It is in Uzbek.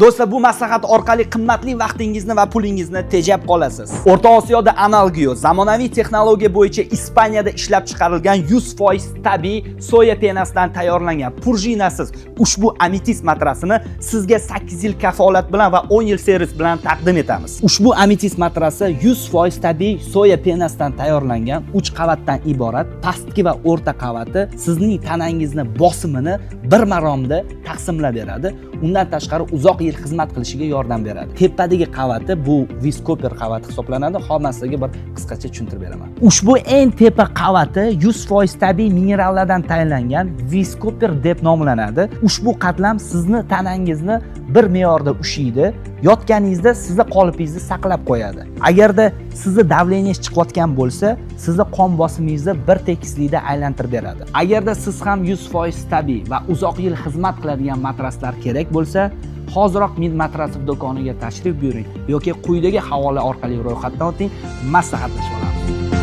Do'stlar, bu maslahat orqali qimmatli vaqtingizni va pulingizni tejab qolasiz. O'rta Osiyoda analogi yo'q, zamonaviy texnologiya bo'yicha Ispaniyada ishlab chiqarilgan 100% tabiiy soya penasidan tayyorlangan purjinasiz ushbu ametist matrasini sizga 8 yil kafolat bilan va 10 yil servis bilan taqdim etamiz. Ushbu ametist matrasi 100% tabiiy soya penasidan tayyorlangan, 3 qavatdan iborat. Pastki va o'rta qavati sizning tanangizni bosimini bir maromda taqsimlab beradi. Undan tashqari, uzoq yil xizmat qilishiga yordam beradi. Tepadagi qavati bu viskoper qavati hisoblanadi. Hozir man sizlarga bir qisqacha tushuntirib beraman. Ushbu eng tepa qavati 100% tabiiy minerallardan tayyorlangan viskoper deb nomlanadi. Ushbu qatlam sizni tanangizni bir me'yorda ushlaydi. Yotganingizda sizni qolipingizni saqlab qo'yadi. Agarda sizni давление ngiz chiqayotgan bo'lsa, sizni qon bosimingizni bir tekislikda aylantirib beradi. Agarda siz ham 100% tabiiy va uzoq yil xizmat qiladigan matraslar kerak bo'lsa, hoziroq Mid Matrasov do'koniga tashrif buyuring yoki quyidagi havola orqali ro'yxatdan o'ting, maslahatlashib olamiz.